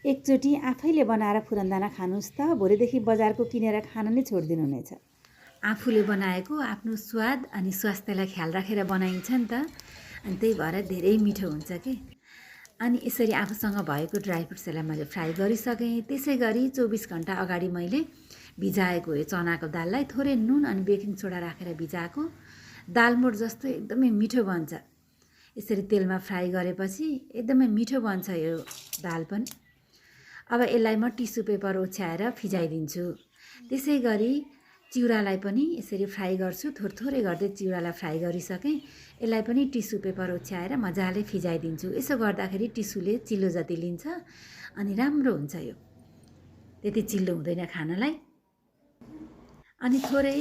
एकचोटि आफैले बनाएर फुरनदाना खानुहोस् त, भोलिदेखि बजारको किनेर खान नै छोडिदिनु हुनेछ। आफूले बनाएको आफ्नो स्वाद अनि स्वास्थ्यलाई ख्याल राखेर बनाइन्छ नि त, अनि त्यही भएर धेरै मिठो हुन्छ के। अनि यसरी आफूसँग भएको ड्राई फ्रुट्सहरूलाई मैले फ्राई गरिसकेँ। त्यसै गरी 24 घन्टा अगाडि मैले भिजाएको यो चनाको दाललाई थोरै नुन अनि बेकिङ सोडा राखेर भिजाएको दालमोट जस्तो एकदमै मिठो बन्छ। यसरी तेलमा फ्राई गरेपछि एकदमै मिठो बन्छ यो दाल पनि। अब यसलाई म टिस्यु पेपर ओछ्याएर फिजाइदिन्छु। त्यसै गरी चिउरालाई पनि यसरी फ्राई गर्छु। थोरै गर्दै चिउरालाई फ्राई गरिसकेँ। यसलाई पनि टिस्यु पेपर ओछ्याएर मजाले फिजाइदिन्छु। यसो गर्दाखेरि टिस्युले चिल्लो जति लिन्छ अनि राम्रो हुन्छ यो, त्यति चिल्लो हुँदैन खानलाई। अनि थोरै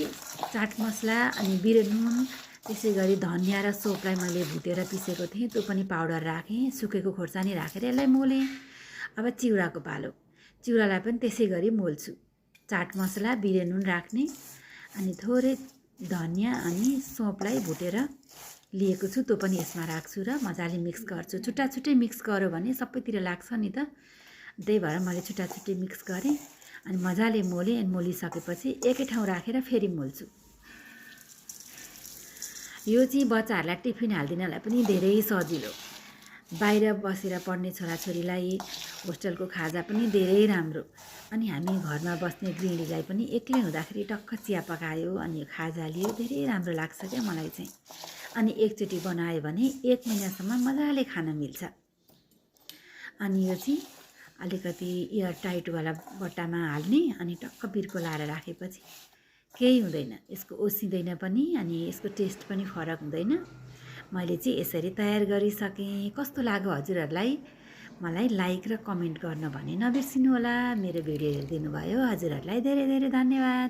चाट मसला अनि बिरे नुन, त्यसै गरी धनियाँ र सोपलाई मैले भुटेर पिसेको थिएँ, त्यो पनि पाउडर राखेँ। सुकेको खोर्सानी राखेर यसलाई मोलेँ। अब चिउराको पालो, चिउरालाई पनि त्यसै गरी मोल्छु। चाट मसला बिरे नुन राख्ने अनि थोरै धनियाँ अनि सोपलाई भुटेर लिएको छु, त्यो पनि यसमा राख्छु र मजाले मिक्स गर्छु। छुट्टा छुट्टै मिक्स गर्यो भने सबैतिर लाग्छ नि त, त्यही भएर मैले छुट्टा छुट्टै मिक्स गरेँ अनि मजाले मोलेँ। अनि मोलिसकेपछि एकै ठाउँ राखेर फेरि मोल्छु। यो चाहिँ बच्चाहरूलाई टिफिन हालिदिनलाई पनि धेरै सजिलो। बाहिर बसेर पढ्ने छोराछोरीलाई होस्टेलको खाजा पनि धेरै राम्रो। अनि हामी घरमा बस्ने गृहिणीलाई पनि एक्लै हुँदाखेरि टक्क चिया पकायो अनि खाजा लियो, धेरै राम्रो लाग्छ क्या मलाई चाहिँ। अनि एकचोटि बनायो भने 1 महिनासम्म मजाले खान मिल्छ। अनि यो चाहिँ अलिकति एयर टाइटवाला बट्टामा हाल्ने अनि टक्क बिर्को लाएर राखेपछि केही हुँदैन, यसको ओसिँदैन पनि अनि यसको टेस्ट पनि फरक हुँदैन। मैले चाहिँ यसरी तयार गरिसकेँ। कस्तो लाग्यो हजुरहरूलाई? मलाई लाइक र कमेन्ट गर्न भने नबिर्सिनु होला। मेरो भिडियो हेरिदिनु भयो, हजुरहरूलाई धेरै धेरै धन्यवाद।